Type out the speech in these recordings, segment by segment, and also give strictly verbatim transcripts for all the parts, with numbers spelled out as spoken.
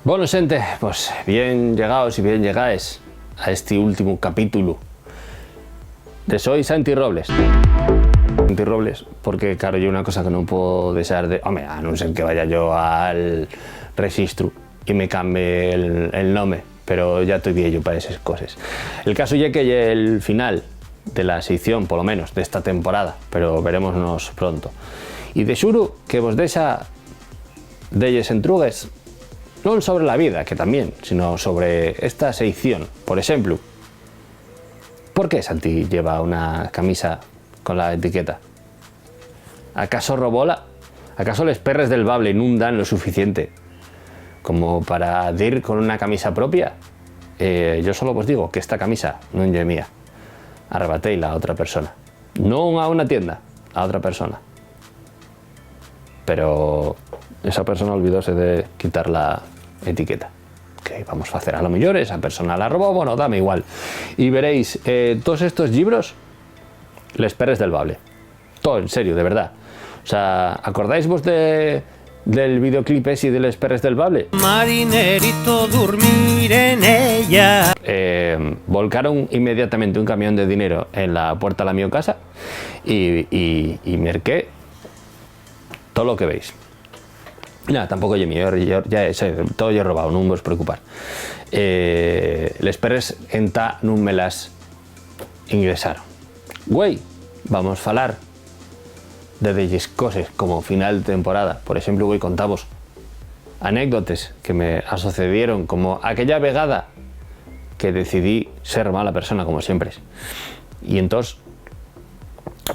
Bono, xente, pues bien llegaos y bien llegaes a esti últimu capítulu de Soi Santi Robles. Santi Robles, porque, claro, ye una cosa que nun puedo dexar de, home, a non ser que vaya yo al rexistru y me cambie el, el nome, pero ya toi vieyu pa eses coses. El casu ye que ye el final de la seición, polo menos, d'esta temporada, pero verémonos pronto. Y de xuru que vos dexa delles entrugues, non sobre la vida, que tamién, sino sobre esta seición. Por exemplu, ¿por qué Santi lleva una camisa con la etiqueta? ¿Acaso robóla? ¿Acaso les perres del bable nun dan lo suficiente como para dir con una camisa propia? Eh, yo solo vos digo que esta camisa non ye mía. Arrebatéila a otra persona. Non a una tienda, a otra persona. Pero esa persona olvidóse de quitar la etiqueta. ¿Qué vamos a hacer? A lo mejor esa persona la robó, bueno, dame igual. Y veréis, eh, todos estos libros, les perres del bable. Todo en serio, de verdad. O sea, ¿acordáisvos de, del videoclip ese de les perres del bable? Marinerito, dormir en ella. Eh, volcaron inmediatamente un camión de dinero en la puerta de la mi casa y, y, y merqué todo lo que veis. Nada, tampoco ye mío, ya, ya, ya, todo ye robado, nun vos preocupar. Eh, les perres entá nun me las ingresaron. Güei, vamos falar de delles coses como final de temporada. Por exemplu, güei, contavos anécdotes que me asocedieron, como aquella vegada que decidí ser mala persona, como siempre. Y entós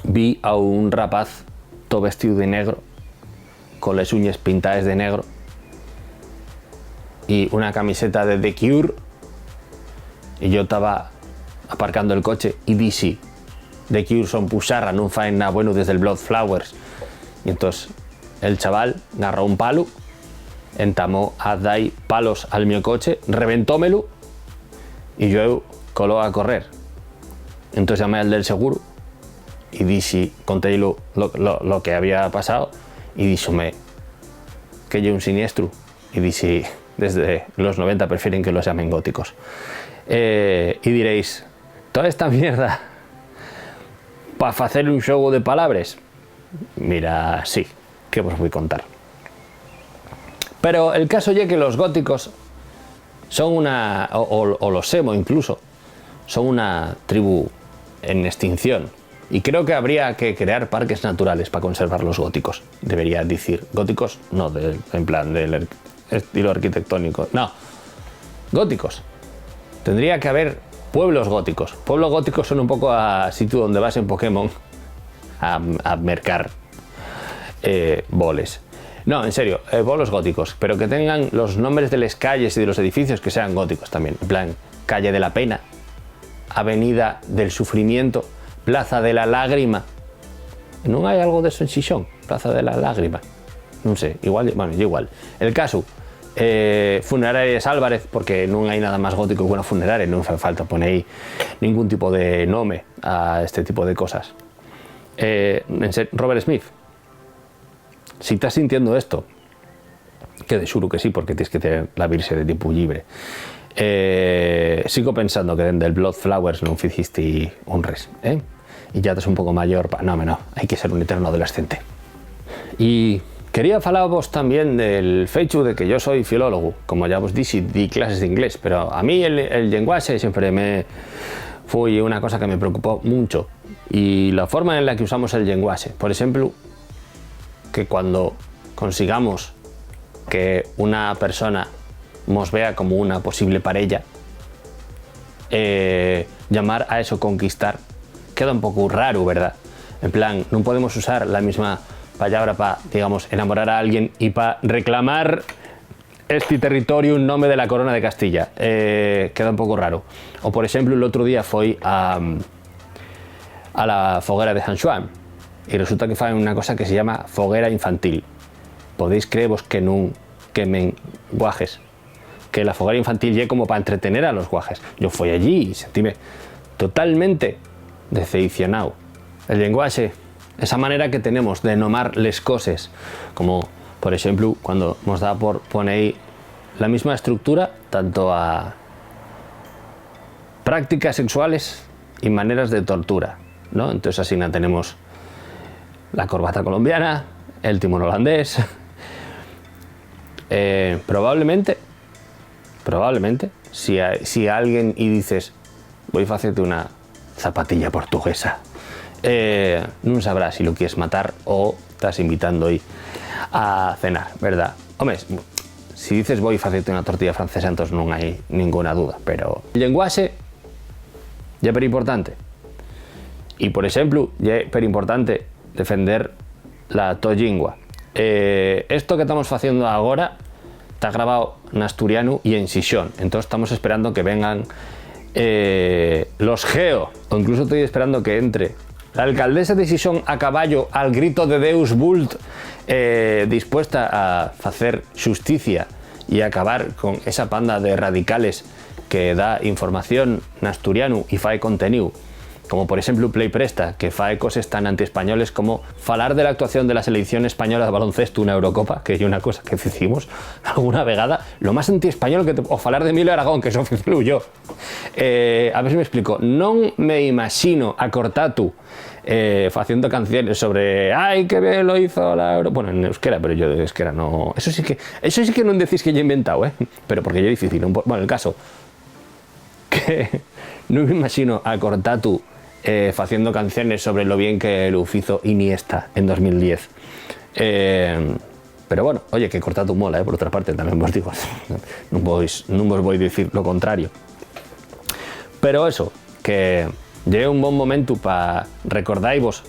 vi a un rapaz todo vestido de negro, con les uñes pintaes de negro y una camiseta de The Cure, y yo taba aparcando el coche y dixi: "The Cure son puxarra, nun faen nada bueno desde el Blood Flowers". Y entós el chaval garró un palu, entamó a dai palos al mio coche, reventómelu y yo coló a correr. Entós llamé al del seguru y dixi, contéilu lo, lo, lo que había pasado y díxome que ye un siniestru. Y dixi, desde los noventa prefieren que los llamen góticos. Eh, y diréis, ¿toda esta mierda pa facer un xogo de palabres? Mira, sí, ¿qué vos voi contar? Pero el caso ye que los góticos son una, o, o, o los emo incluso, son una tribu en extinción. Y creo que habría que crear parques naturales pa conservar los góticos. Debería dicir góticos, no de, en plan del ar-, estilo arquitectónico, no, góticos. Tendría que haber pueblos góticos. Pueblo gótico suena un poco a sitio donde vas en Pokémon a, a mercar, eh, boles. No, en serio, eh, pueblos góticos, pero que tengan los nombres de les calles y de los edificios que sean góticos también. En plan, Calle de la Pena, Avenida del Sufrimiento, Plaza de la Lágrima. ¿Nun hai algo d'eso en Xixón? Plaza de la Lágrima. Nun sé, igual, bueno, ye igual. El casu, eh, Funerarias Álvarez, porque nun hai nada más gótico que una funeraria, nun fai falta poner aí ningún tipo de nome a este tipo de cosas. Eh, en ser-, Robert Smith, si estás sintiendo esto, que de xuru que sí, porque tienes que tener la virxe de tiempu llibre. Eh, sigo pensando que dende el Blood Flowers nun ficisti un res, ¿eh? Y ya estás un poco mayor pa-, no, home, no, hai que ser un eterno adolescente. Y quería falavos también del fechu de que yo soy filólogu, como ya vos dixi, di clases de inglés, pero a mí el, el llenguaxe siempre me foi una cosa que me preocupó mucho, y la forma en la que usamos el llenguaxe. Por exemplu, que cuando consigamos que una persona mos vea como una posible parella, eh, llamar a eso conquistar queda un poco raro, ¿verdad? En plan, nun podemos usar la misma palabra pa, digamos, enamorar a alguien y pa reclamar esti territoriu en nome de la Corona de Castilla. Eh, queda un poco raro. O, por exemplu, el otro día foi a, a la foguera de San Xuan y resulta que fan una cosa que se llama foguera infantil. Podéis creevos que nun quemen guajes, que la foguera infantil ye como pa entretener a los guajes. Yo foi allí y sentíme totalmente decepcionao. El llenguaxe, esa manera que tenemos de nomar les coses, como, por exemplu, cuando mos da por poner la misma estructura, tanto a prácticas sexuales y maneras de tortura, ¿no? Entonces, asina tenemos la corbata colombiana, el timón holandés. Eh, probablemente, probablemente, si, a- si alguien y dices, "Voy a facerte una zapatilla portuguesa", eh, nun sabrá si lo quieres matar o estás invitando a cenar, ¿verdad? Home, si dices, "Voy a facerte una tortilla francesa", entonces nun hai ninguna duda, pero el lenguaxe ye perimportante. Y, por exemplu, ye perimportante defender la to llingua. Eh, esto que estamos haciendo ahora está grabado en asturiano y en Xixón, entonces estamos esperando que vengan, eh, los geo, o incluso estoy esperando que entre la alcaldesa de Xixón a caballo al grito de "Deus vult", eh, dispuesta a hacer justicia y acabar con esa panda de radicales que da información n'asturianu y fae conteníu, como por exemplu Play Presta, que fae coses tan antiespañoles como falar de la actuación de la selección española de baloncestu na Eurocopa, que ye una cosa que ficimos alguna vegada, lo más antiespañol que te, o falar de Emilio Aragón, que eso ficíu yo. Eh, a ver si me explico. Non me imagino a Cortatu, eh, haciendo canciones sobre "Ay, qué bien lo hizo la Euro-", bueno, en euskera, pero yo de euskera no. Eso sí que, eso sí que non decís que yo he inventado, ¿eh? Pero porque yo difícil, un po-, bueno, el caso, que no me imagino a Cortatu, eh, haciendo canciones sobre lo bien que lo hizo Iniesta en dos mil diez. Eh, pero bueno, oye, que Cortatu mola, eh, por otra parte, también vos digo, no vos, no vos voy a decir lo contrario. Pero eso, que ye un bon momentu pa recordaivos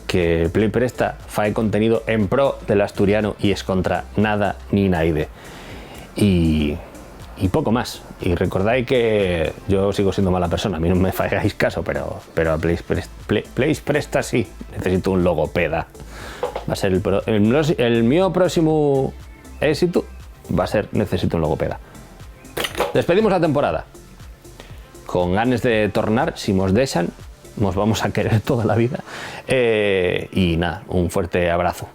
que Play Presta fae contenido en pro del asturiano y escontra nada ni naide. Y, y poco más. Y recordái que yo sigo siendo mala persona, a mí no me faigáis caso, pero, pero a Play Prest-, Play, Play Presta sí, necesito un logopeda. Va a ser el, pro-, el, mio- el mío próximo éxito, va a ser "Necesito un logopeda". Despedimos la temporada con ganes de tornar, si mos dejan, mos vamos a querer toda la vida. Eh, y nada, un fuerte abrazo.